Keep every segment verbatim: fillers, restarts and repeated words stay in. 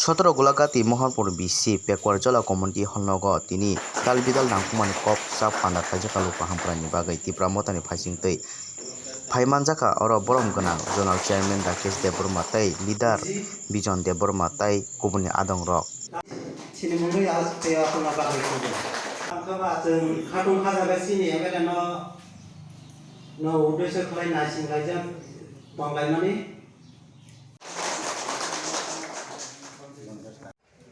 Sotoro Golagati Mohanpur B C Pekwarjala Community Hall nogo tini tal bidal nangkukmani kok sa panda khaijak luku hamkrai ni bagwi Tipra Motha ni phaising twi phai manjakha. Oro borom gwnang Zonal Chairman Rakesh Debbarma tei Leader Bijon Debbarma tei kubuni adong rok. Chini mungwi aswk tei aswkna bagwi kugo. Ang khe ba chwng khatung kha jaga chini M L A no, no uddesyo khlai naising laijak tong laimani.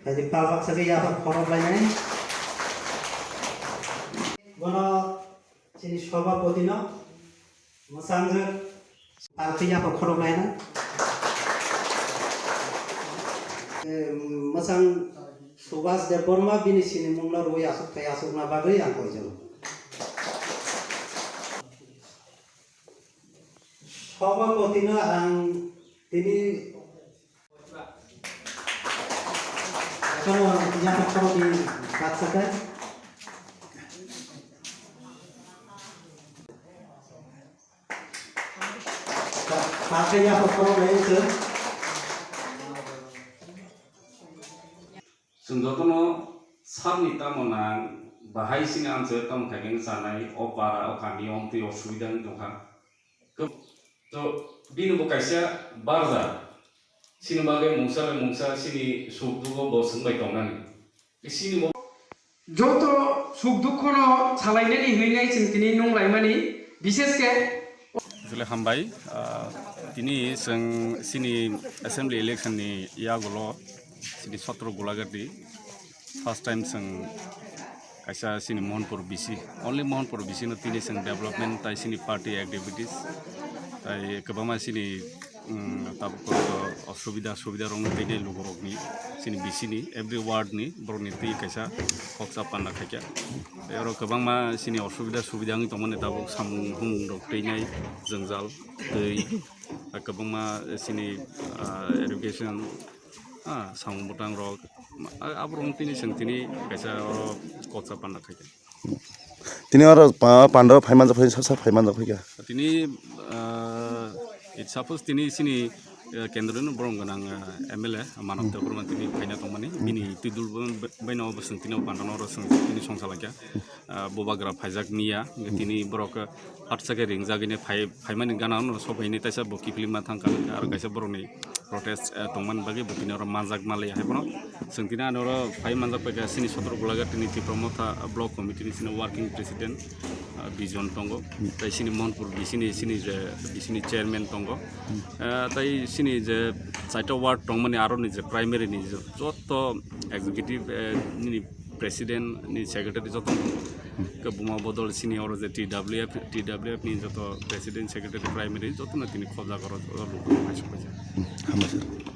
Kaisa pal baksa khe yaphak khorok lainai. Bono chini sobhapoti no mwchang rwk pal khe yaphak khorok laina. Eh, mwchang Subhas Debbarma bini sinimung no rwui aswk thai aswkna bagwi ang koijago. Sobhapoti no ang tini Kono yaphak khorokni baksa khe. Baksa yaphak khoroknwi wngkhe. Chwng jotono sakni tamo nang bahai sini amchwk tamo khaikhe chanai o para o kami o amtwi o subida wng tongkha. To, to bini bo kaisa barja. Chini bagwi mungsa bai mungsa chini suk dugo bo swng bai tongnani. Chini bo joto suk dukhono salainani hinwi nai chwng tini nung laimani, bishesh khe. Jole hambai, ah, tini chwng chini assembly election ni yagulo chini sotro Gulagati first time chwng kaisa chini Mohanpur B C, only Mohanpur B C no tini chwng development tai chini party activities tai kwbangma chini, um, tabuk to osubida subida rok tini lukurokni chini B C ni every ward ni borokni twi kaisa khoksa panda khaikha. Tei oro kwbangma chini osubida subida wngwi tongmani tabuk samung humung rok twi nai jwngjal twi kwbangma chini, ah, education, ah, samung bwtang rok, ah, aborok tini chwng tini kaisa oro khoksa panda khaikha. Tini oro pa-, panda phai manjak phai, sa sa phai manjak phai kha. Tini, ah, it suppose tini chini, eh, kendro ni borok gwnang, ah, M L A Manav Debbarma tini phaina tongmani, bini twi dul bai no bo chwng tini o panda no oro chwng tini songsa laikha. Ah, bubagra phaijak miya, tini borok, ah, Hapsa khe ringjagwi phai, phaimani gana no sobaini taisa bo kiphilima thangkha, aro kaisa borokni protest, eh, tongmani bagwi bo tini oro manjak manliya hai bono. Chwng tini ani oro phai manjak paikha chini sotro Gulagati ni Tipra Motha block committee ni chini working president, ah, Bijon tongo. Tai chini Mohanpur B C ni chini je B C ni chairman tongo. Ah, tai chini je chaita ward tongmani aro ni je primary ni je joto executive, eh, nini president ni secretary joto no. Ke buma bodol sini oro je T W F, T W F ni joto president, secretary, primary joto no tini khobjak oro, oro luku hai sokphaijak. Hmm, hambai sir.